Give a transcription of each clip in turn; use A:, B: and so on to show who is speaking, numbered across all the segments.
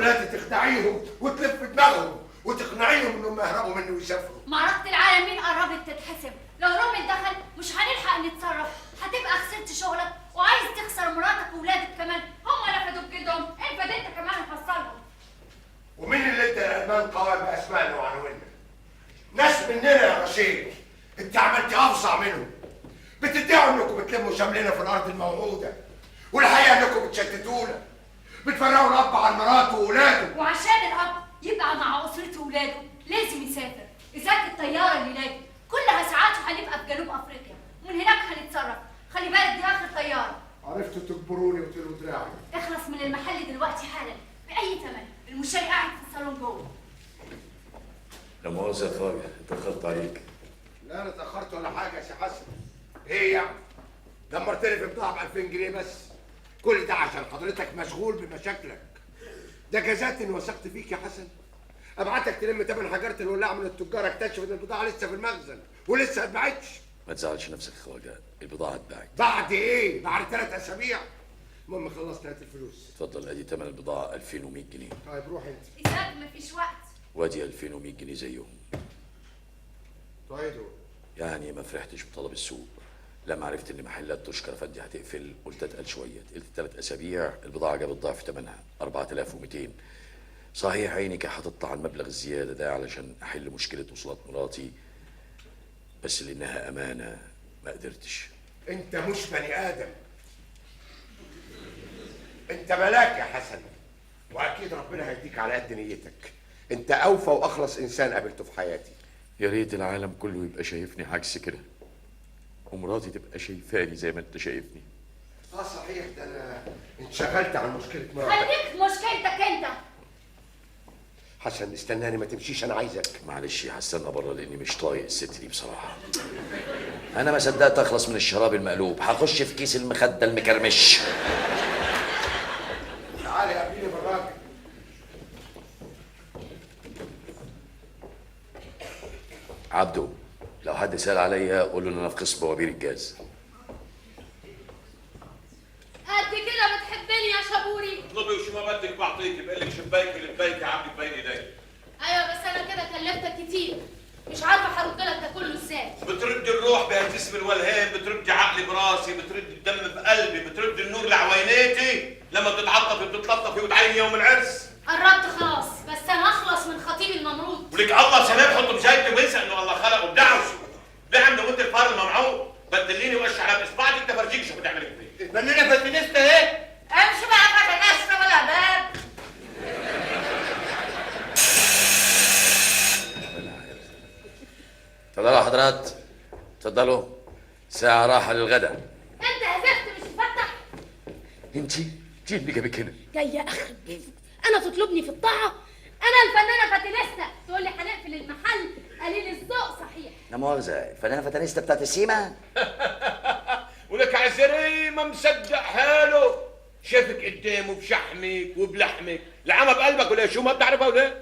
A: ولادي تخدعيهم وتلف دماغهم وتقنعيهم انهم يهربوا مني ويسافروا.
B: معركة العالمين قربت تتحسم، لو رومل دخل مش هنلحق نتصرف، هتبقى خسرت شغلك وعايز تخسر مراتك وولادك كمان، هم لفدوا بجلدهم، انفد انت كمان وحصلهم.
A: ومين اللي ادى الالمان قوائم باسمائنا وعناويننا؟ ناس مننا يا رشيد، انت عملت افظع منهم. بتدعوا انكم بتلموا شملنا في الارض الموعوده، والحقيقة انكم بتشتتونا، بتفرقوا الاب عن مراته واولاده.
B: وعشان الاب يبقى مع اسرته وولاده لازم يسافر، اذاك الطيارة اللي لاقي كلها ساعات وهنبقى في جنوب افريقيا، ومن هناك هنتصرف. خلي بالك دي اخر طيارة.
A: عرفتوا تجبروني وتلوا دراعي.
B: اخلص من المحل دلوقتي حالا باي ثمن، المشتري قاعد في الصالون جوه.
C: لا مؤاخذة يا خواجة، اتأخرت عليك.
A: لا انا اتأخرت ولا حاجة يا سي حسن. ايه يعني؟ دمرتني في بضاعة ب 2000 جنيه بس. كل ده عشان حضرتك مشغول بمشاكلك. ده جزات اني وثقت فيك يا حسن. ابعتك تلم تمن حجارة الولاعة من التجار، اكتشف ان البضاعة لسه في المخزن ولسه ما اتباعتش.
C: ما تزعلش نفسك يا خواجة، البضاعة اتباعت.
A: بعد ايه؟ بعد 3 اسابيع. المهم خلصت، هات الفلوس.
C: اتفضل، ادي تمن البضاعة 2100 جنيه.
A: طيب روح انت.
B: اذاك مفيش وقت.
C: وادي 2100 جنيه زيهم.
A: طيب دول
C: يعني ما فرحتش بطلب السوق. لما عرفت ان محلات تشكر فدي هتقفل قلت اتقل شوية، تقلت 3 اسابيع البضاعة جابت ضعف ثمنها 4200. صحيح عينك هتطلع على المبلغ الزيادة ده علشان احل مشكلة وصولات مراتي، بس لانها امانه ما قدرتش.
A: انت مش بني ادم، انت ملاك يا حسن، واكيد ربنا هيديك على قد نيتك. انت اوفى واخلص انسان قابلته في حياتي.
C: يا ريت العالم كله يبقى شايفني عكس كده، ومراتي تبقى شايفاني زي ما انت شايفني.
A: اه صحيح، ده انا انشغلت عن مشكلة مراتك.
B: خليك في مشكلتك انت.
A: حسن استناني، ما تمشيش، انا عايزك.
C: معلش هستنى بره لاني مش طايق الست دي بصراحة. انا ما صدقت اخلص من الشراب المقلوب، هخش في كيس المخدة المكرمش.
A: تعالي قابليني بالراجل.
C: عبده، لو حد سأل عليا قول له ان انا في قسم بوابير الجاز.
B: قد كده بتحبني يا شابوري؟
D: اطلبي وشو ما بدك بعطيكي، بقول لك شبايكي لبيكي عبدك بين ايديك.
B: ايوه بس انا كده كلفتك كتير، مش عارفه هرد لك ده كله ازاي.
D: بتردي الروح بهالجسم الولهان، بتردي عقلي براسي، بتردي الدم بقلبي، بتردي النور لعويناتي، لما بتتعطفي بتتلطفي وتعيني يوم العرس.
B: قربت خلاص، بس انا اخلص من خطيبي الممرود.
D: ولك الله سلام، حطه بجيبتي وانسى انه الله خلقه بدعوشه. بعمله مثل الفار الممعون، بدليني وقش على باصبعتك تفرجيك شو بدي اعمل فيه.
E: الفنانة فاتنستا اهي.
F: امشي بقى فاتنستا ولا باب.
C: اتفضلوا يا حضرات، اتفضلوا، ساعة راحة للغداء.
B: انت هزفت مش مفتح.
C: انتي اللي جابك هنا؟
B: جاية اخرب بيتك، انا تطلبني في الطاعة؟ انا الفنانة فاتنستا تقول لي هنقفل المحل؟ قليل الذوق صحيح.
C: لا مؤاخذة، الفنانة فاتنستا بتاعت السيما؟
D: ولك عزري ما مصدق حاله، شافك قدامه بشحمك وبلحمك، العمى بقلبك ولا شو ما بتعرفها ولا؟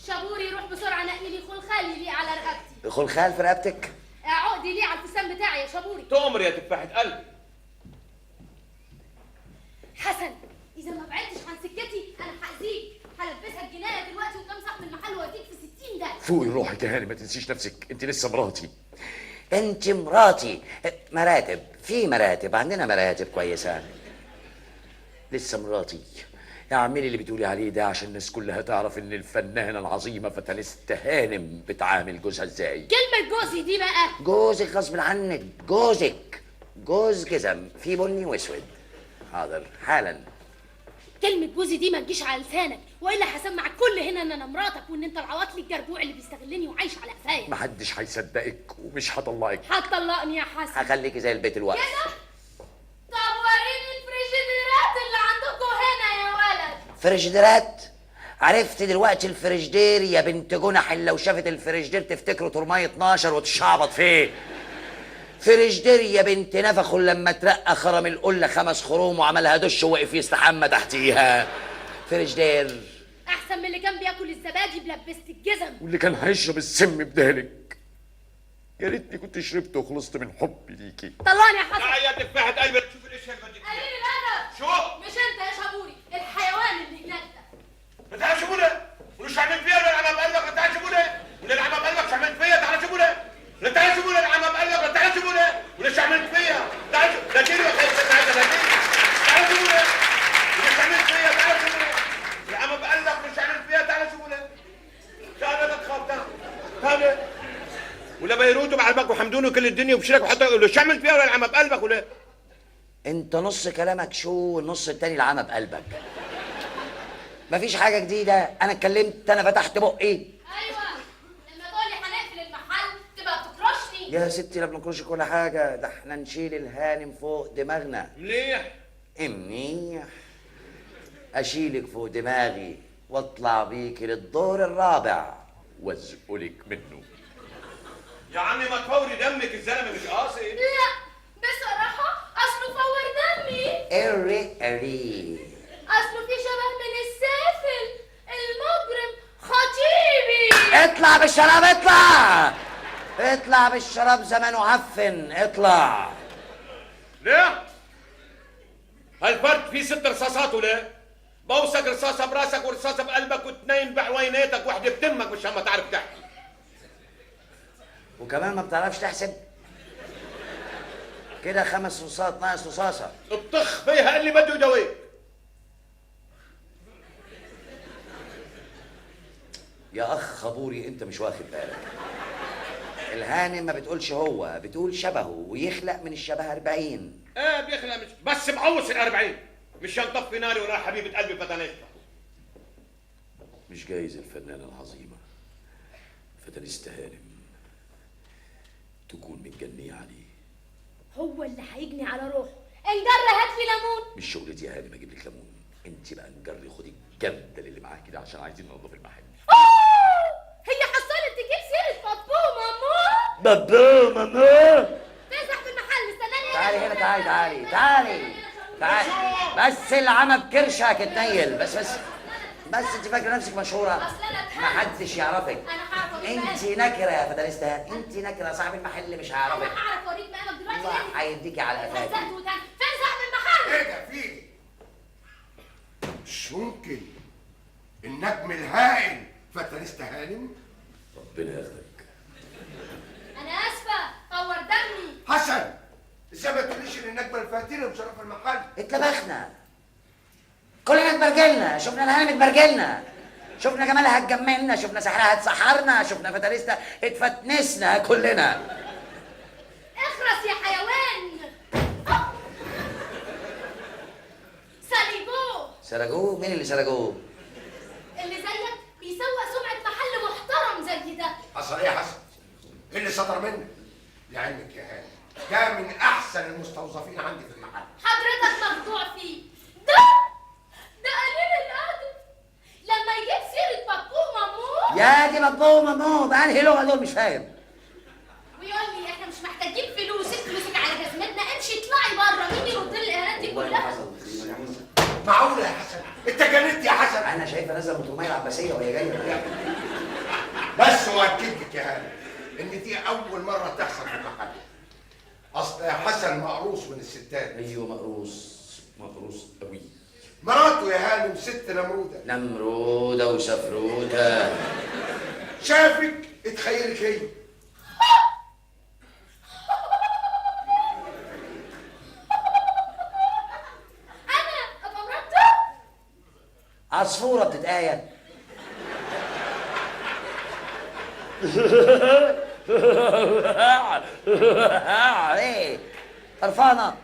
B: شابوري روح بسرعة نقي لي خلخالي ليه على رقبتي.
C: خلخال في رقبتك؟
B: عقدي ليه على الفستان بتاعي يا شابوري.
D: تؤمر يا تفاحة قلبي.
B: حسن اذا ما بعدتش عن سكتي انا هاذيك، هلبسك جناية دلوقتي قدام صاحب المحل واديك في 60 دقيقة.
C: فوقي روحك يا هاني، ما تنسيش نفسك، انت لسه مراتي. انت مراتي. مراتب، في مراتب، عندنا مراتب كويسة. لسه مراتي. اعملي اللي بتقولي عليه ده عشان الناس كلها تعرف ان الفنانة العظيمة فاتنستا هانم بتعامل جوزها ازاي.
B: كلمة جوزي دي بقى.
C: جوزك غصب عنك، جوزك جوز جزم في بني واسود. حاضر حالا.
B: كلمة جوزي دي ما تجيش على لسانك، والا هسمع الكل هنا ان انا مراتك وان انت العواطلي الجربوع اللي بيستغلني وعايش على قفايا.
C: محدش هيصدقك ومش هطلقك.
B: هتطلقني يا حسن.
C: هخليكي زي البيت الوقت
B: كده؟ طب وريني الفريجيديرات اللي عندكم هنا يا ولد.
C: فريجيديرات؟ عرفت دلوقتي الفريجدير يا بنت جنح، اللي لو شافت الفريجدير تفتكره ترمية 12 وتشعبط فيه. فريجدير يا بنت نفخه لما ترقى خرم القلة 5 خروم وعملها دش ووقف يستحمى تحتيها. فريجدير
B: احسن من اللي كان بياكل الزبادي بلبسه الجزم،
C: واللي كان هيشرب السم بدالك. يا ريتني كنت شربته وخلصت من حبي ليكي.
B: طلعني يا حسن.
D: تعال يا تفاحة قلبي شوف الاشياء اللي بدك.
B: قليل الادب.
D: شو؟
B: مش انت يا شابوري، الحيوان اللي هناك ده.
D: ما تعرفش على وحمدوني وكل الدنيا وبشيلك وحطك. شو عملت فيها ولا العمى بقلبك ولا؟
E: انت نص كلامك شو والنص التاني العمى بقلبك. مفيش حاجة جديدة، انا اتكلمت، انا فتحت بقي.
B: ايوه لما تقولي هنقفل المحل تبقى بتكرشني.
E: يا ستي لا بنكرشك ولا حاجة، ده احنا نشيل الهانم فوق دماغنا.
D: منيح
E: منيح، اشيلك فوق دماغي واطلع بيكي للدور الرابع
C: وازقلك منه.
D: يا عمي ما تفوري دمك، الزلمة مش قاصد.
B: لا بصراحة اصله فور دمي.
E: اري اري
B: اصله في شبه من السافل المجرم خطيبي.
E: اطلع بالشراب، اطلع اطلع بالشراب، زمانه عفن، اطلع.
D: ليه؟ هالفرد فيه 6 رصاصات ولا؟ بوسك رصاصة براسك ورصاصه بقلبك واثنين بعويناتك واحدة بتمك مشان ما تعرف تحكي.
E: وكمان ما بتعرفش تحسب؟ كده 5 رصاصات ناقص رصاصة.
D: بطخ فيها اللي بده يداويك.
E: يا اخ خبوري انت مش واخد بالك، الهانم ما بتقولش هو، بتقول شبهه، ويخلق من الشبه 40.
D: ايه بيخلق مش بس بعوص ال 40 مشان طفي ناري ونار حبيبه قلبي فتنستا.
C: مش جايز الفنانة العظيمة فتنستا هانم تكون متجنيه عليه.
B: هو اللي هيجني على روحه. انجر هات لي ليمون.
C: مش شغلتي يا هانم اجيب لك ليمون، انت بقى انجري خدي الجردل اللي معاكي كده عشان عايزين ننظف المحل.
B: هي حصلت تجيب سيره بابو مامو.
E: بابو مامو
B: تزح في المحل. استناني.
E: تعالي هنا، تعالي تعالي تعالي تعالي. بس العمى بكرشك اتنيل. بس بس بس انت فاكره نفسك مشهورة؟
B: اصل انا اتهمت.
E: محدش يعرفك.
B: انا هعرف اوريك
E: انت نكره يا فتنستا، انت نكره، صاحب المحل مش هيعرفك.
B: انا هعرف اوريك مقامك دلوقتي.
E: الله هيديكي على قفاكي.
B: فين صاحب المحل؟
A: ايه ده؟ في ايه؟ مش ممكن، النجم الهائل فتنستا هانم.
C: ربنا ياخدك.
B: انا اسفه فور دمي.
A: حسن ازاي ما تقوليش ان النجمة الفاتنه مشرفة المحل؟
E: اتلبخنا كلنا، اتبرجلنا، شفنا الهانم اتبرجلنا، شفنا جمالها اتجملنا، شفنا سحرها اتسحرنا، شفنا فتنستا اتفتنسنا كلنا.
B: اخرس يا حيوان. سرقوه.
E: سرقوه؟ مين اللي سرقوه؟
B: اللي زيك بيسوق سمعة محل محترم زي ده.
A: حصل ايه يا حسن؟ ايه اللي صدر منك؟ لعلمك يا هاني ده من احسن المستوظفين عندي في المحل.
B: حضرتك مخدوع فيه. ده قليل الادب لما يجيب سيرة بابو مامو.
E: يا دي بابو مامو بأنهي لغة دول؟ مش فاهم.
B: ويقول لي احنا مش محتاجين فلوسك، فلوسك على جزمتنا، امشي اطلعي بره. مين يرد لي الاهانات دي كلها؟
A: معقولة يا حسن؟ انت جننت يا حسن.
E: انا شايفه نازله مطرميه العباسية وهي جاية.
A: بس واكد لك يا هاني ان دي اول مرة تحصل في المحل. اصل يا حسن مقروص من الستات.
E: ايوه مقروص، مقروص قوي.
A: مراته يا هانم ست نمروده.
E: نمروده وسفروته.
A: شافك اتخيلك هي.
B: انا ابقى مراته؟
E: عصفوره بتتقايل. ايه طرفانه؟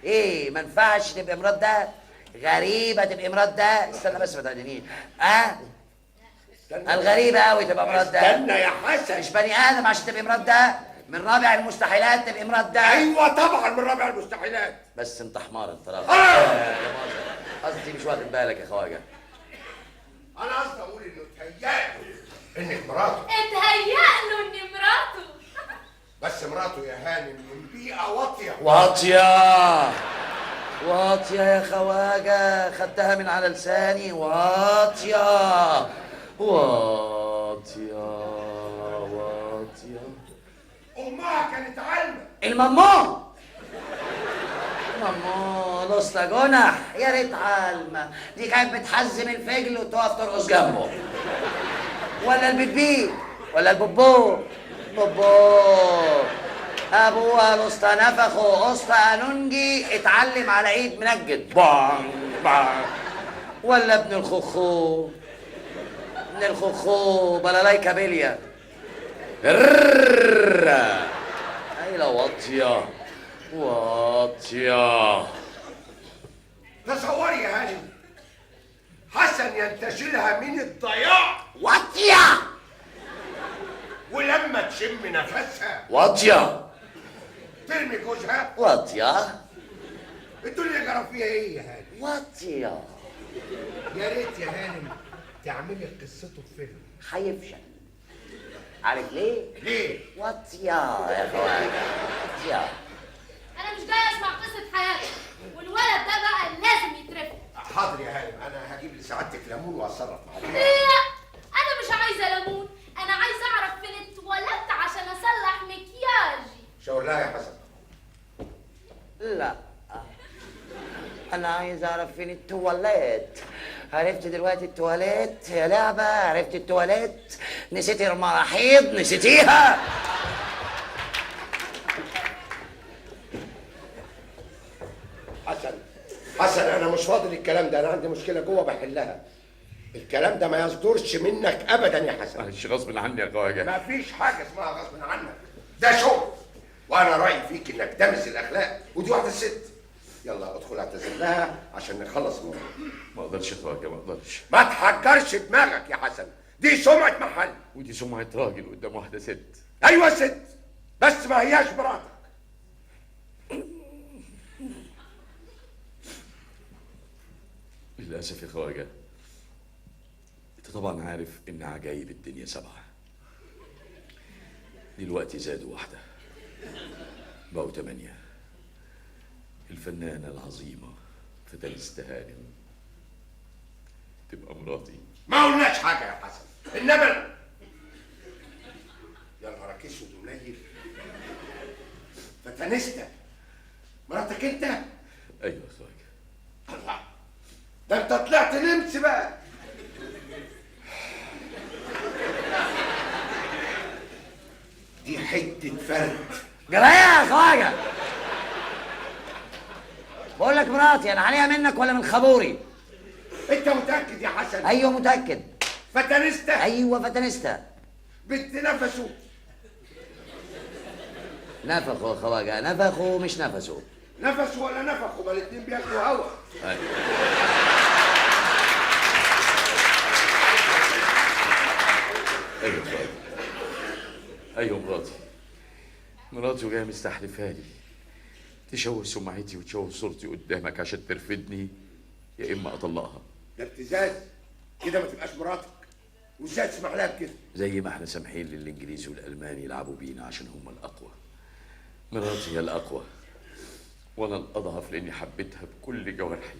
E: ايه ما ينفعش تبقى مرات ده؟ غريبة تبقى مرات ده. استنى بس ما تهدنيش. اه الغريبة قوي تبقى مرات ده.
A: استنى يا حسن،
E: مش بني ادم عشان تبقى مرات ده. من رابع المستحيلات تبقى مرات ده.
A: ايوه طبعا من رابع المستحيلات.
E: بس انت حمار انت راجل. قصدي مش واخد بالك يا خواجه.
A: انا قصدي اقول انه اتهيأ له انك مراته.
B: اتهيأ له اني مراته.
A: بس مراته يا هانم من بيئة واطية.
E: واطية واطية يا خواجه، خدتها من على لساني. واطية واطية واطية.
A: امها كانت عالمه.
E: المامو مامو لسه جنح. يا ريت عالمه، دي كانت بتحزم الفجل وتقف ترقص جنبه. ولا البيبي ولا البوبو. بوبو ابوها الاسطى نفخه، اسطى قانونجي اتعلم على ايد منجد. بان بان. ولا ابن الخوخو، ابن الخوخو بلالايكا بيليا.
C: عامله واطية واطية.
A: تصوري يا هانم، حسن ينتشلها من الضياع.
E: واطية.
A: ولما تشم نفسها
C: واطية
A: ترمي جوزها.
E: واطية.
A: الدنيا جرى فيها ايه يا هانم؟
E: واطية.
A: يا ريت يا هانم تعملي قصته في فيلم.
E: هيفشل. عارف ليه؟
A: ليه؟
E: واطية يا خواجه، واطية.
B: انا مش جاي اسمع قصة حياتك، والولد ده بقى لازم يترفد.
A: حاضر يا هانم، انا هجيب لسعادتك ليمون وهتصرف معاك.
B: لا انا مش عايزه ليمون، انا عايزه اعرف فين اتولدت عشان اصلح مكياجي.
A: شاور لها يا حسن.
E: لا انا عايز اعرف فين التواليت. عرفت دلوقتي التواليت يا لعبه؟ عرفت التواليت؟ نسيتي المراحيض؟ نسيتيها؟
A: حسن حسن انا مش فاضي للكلام ده، انا عندي مشكلة جوه بحلها. الكلام ده ما يصدرش منك ابدا يا حسن.
C: معلش غصب عني يا خواجه.
A: ما فيش حاجة اسمها غصب عنك، ده شغل، وانا رايي فيك انك دمس الاخلاق، ودي واحدة ست. يلا ادخل اعتذر لها عشان نخلص الموضوع.
C: ما اقدرش يا خواجه، ما اقدرش.
A: ما تحجرش دماغك يا حسن، دي سمعه محل.
C: ودي سمعه راجل قدام واحدة ست.
A: ايوه ست، بس ما هياش مراتك.
C: للاسف يا خواجه، انت طبعا عارف ان عجايب الدنيا 7، دلوقتي زادوا واحدة بقوا 8. الفنانة العظيمة فتنستا هانم تبقى مراتي.
A: ما قلناش حاجة يا حسن، انما يا نهارك اسود ومنيل، فتنستا مراتك انت؟
C: ايوه يا خواجه.
A: الله، ده انت طلعت نمس بقى. دي حتة فرد.
E: جرايه يا خواجه، بقول لك مراتي، انا عليها منك ولا من خابوري؟
A: انت متاكد يا حسن؟
E: ايوه متاكد.
A: فتنستا؟
E: ايوه فتنستا.
A: بنت نفسه.
E: نفخه يا خواجه، نفخه مش نفسه.
A: نفسه ولا نفخه؟ ما الاتنين بياكلوا هوا.
C: ايوه خواجه، ايوه مراتي، مراتي وجاية مستحلفها لي تشوه سمعتي وتشوه صورتي قدامك عشان ترفدني، يا اما اطلقها.
A: ده ابتزاز كده، ما تبقاش مراتك. وازاي تسمح لها بكده؟
C: زي ما احنا سامحين للانجليزي والالماني يلعبوا بينا عشان هم الاقوى. مراتي هي الاقوى وانا الاضعف، لاني حبيتها بكل جوارحي.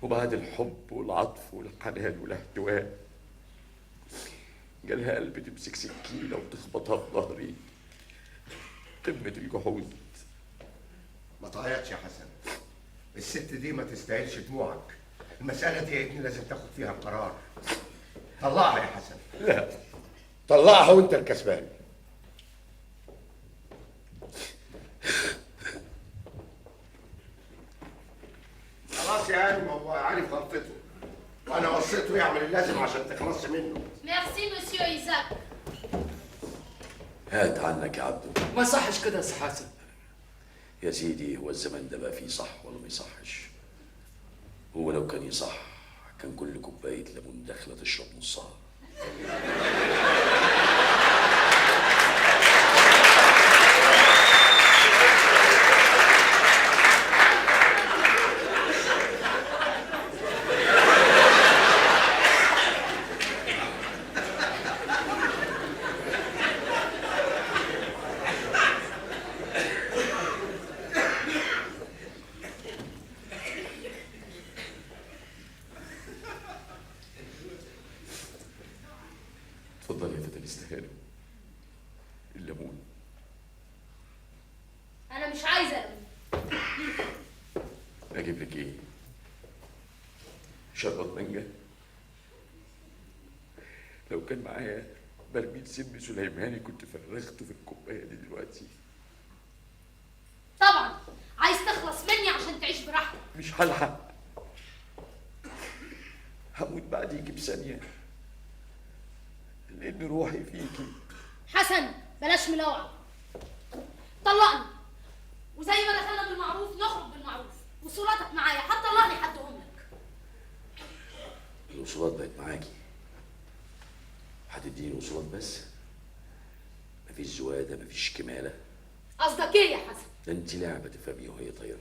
C: وبعد الحب والعطف والحنان والاحتواء جالها قلب تمسك سكينة وتخبطها في ظهري. قمة الجحود.
A: ما تعيطش يا حسن، الست دي ما تستاهلش دموعك. المسألة دي يا ابني لازم تاخد فيها قرار. طلعها يا حسن.
C: لا
A: طلعها وانت الكسبان. خلاص يا هانم، هو عارف غلطته، وانا وصيته يعمل اللازم عشان تخلص منه.
B: merci monsieur ايزاك.
C: هات عنك يا عبدو.
G: ما صحش كده يا سي حسن.
C: يا سيدي، هو الزمن ده بقى فيه صح ولا ما يصحش؟ هو لو كان يصح كان كل كوباية ليمون داخلة تشرب نصها. اتفضل يا فتنستا هانم، الليمون.
B: انا مش عايزه ليمون.
C: اجيب لك ايه؟ شربات مانجا؟ لو كان معايا برميل سم سليماني كنت فرغته في الكوباية دي دلوقتي.
B: طبعا عايز تخلص مني عشان تعيش براحتك.
C: مش هلحق، هموت بعديكي بثانيه، لان روحي فيكي.
B: حسن بلاش ملاوعه.
G: طلقني، وزي ما دخلنا بالمعروف نخرج بالمعروف، وصورتك معايا، هتطلقني هديهم لك.
C: الوصولات بقت معاكي، هتديني وصولات بس؟ مفيش زواده، مفيش كماله.
G: قصدك ايه يا حسن؟
C: ده انت لعبه تفهميها وهي طايره.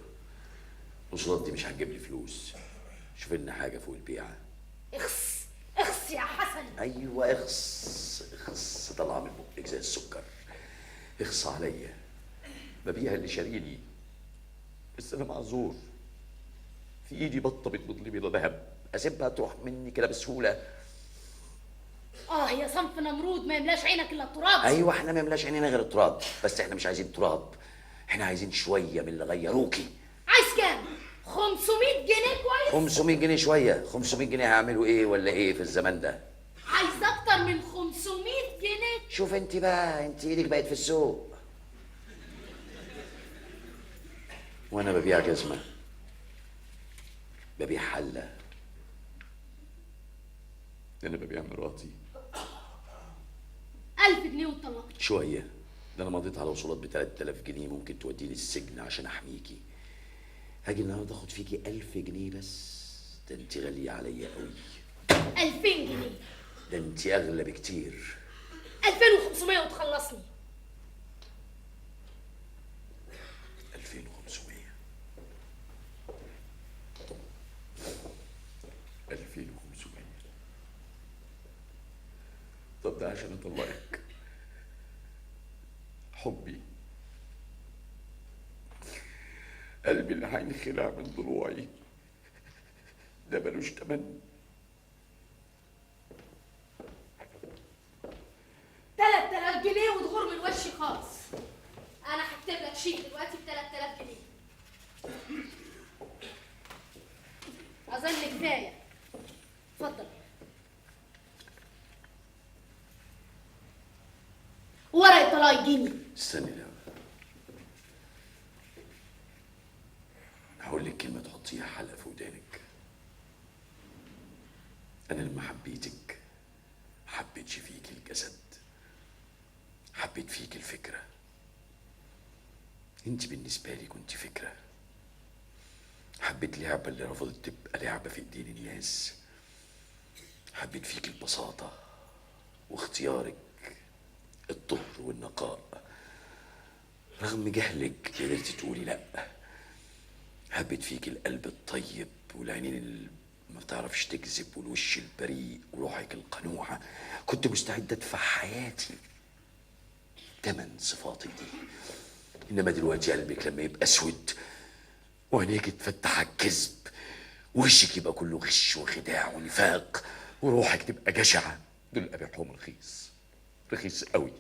C: الوصولات دي مش هتجيب لي فلوس. شوف لنا حاجة فوق البيعة.
G: اخس اخس يا حسن.
C: ايوه اخس اخس، طالعه من بقك زي السكر. اخس عليا، ببيع اللي شاريني، بس انا معذور. في ايدي بطه بتبيض لي بيضة ذهب، اسيبها تروح مني كده بسهولة؟
G: يا صنف نمرود، ما يملاش عينك الا التراب.
C: ايوه احنا ما يملاش عينينا غير التراب، بس احنا مش عايزين تراب، احنا عايزين شوية من اللي غيروكي.
G: عايز كام؟ 500 جنيه كويس؟
C: 500 جنيه شوية؟ 500 جنيه هيعملوا ايه ولا ايه في الزمان ده؟
G: عايز اكتر من 500 جنيه.
E: شوف انت بقى، انت ايدك بقت في السوق.
C: وانا ببيع جزمه، ببيع حله، انا ببيع مراتي.
G: 1000 جنيه واتطلقت.
C: شوية؟ ده انا مضيت على وصولات ب 3000 جنيه ممكن توديني السجن عشان احميكي. هاجي النهارده اخد فيكي 1000 جنيه بس؟ ده انت غالية عليا قوي.
G: 2000 جنيه.
C: ده انت اغلى بكتير.
G: 2500 وتخلصني.
C: 2500. 2500. طب ده عشان اطلقك. حبي، قلبي اللي هينخلع من ضلوعي ده ملوش تمن.
G: 3000 جنيه وتغور من وشي خالص. انا هكتب لك شيك دلوقتي ب 3000 جنيه. اظن كفاية. اتفضل. ورقة طلاق يجيني.
C: استني لا، هقول لك كلمة تحطيها حلقة في ودانك. أنا لما حبيتك حبيتش فيك الجسد، حبيت فيك الفكرة. انت بالنسبة لي كنت فكرة. حبيت لعبة اللي رفضت تبقى لعبة في ايدين الناس. حبيت فيك البساطة واختيارك الطهر والنقاء. رغم جهلك قدرتي تقولي لأ. حبيت فيك القلب الطيب والعينين اللي ما بتعرفش تكذب والوش البريء وروحك القنوعة. كنت مستعد ادفع حياتي تمن صفاتك دي. انما دلوقتي قلبك لما يبقى اسود وعينيك تفتح على الكذب، وشك يبقى كله غش وخداع ونفاق، وروحك تبقى جشعة، دول ابيعهم رخيص، رخيص قوي.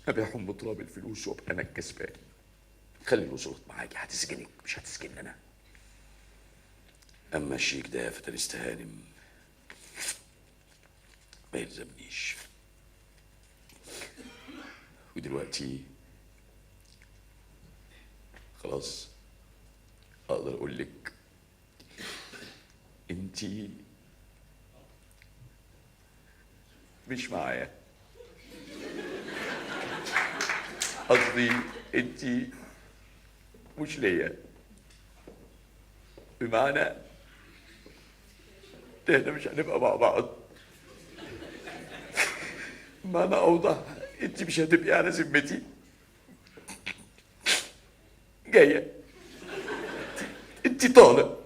C: ابيعهم بتراب الفلوس وابقى انا الكسبان. خلي الوصولات معاكي، هتسجنك مش هتسجني انا. اما الشيك ده يا فتى هانم ما يلزمنيش. ودلوقتي خلاص اقدر اقول لك انتي مش معايا. قصدي انتي مش ليا، بمعنى احنا مش هنبقى مع بعض. بمعنى اوضح انت مش هتبقي على ذمتي. جاية انت طالق.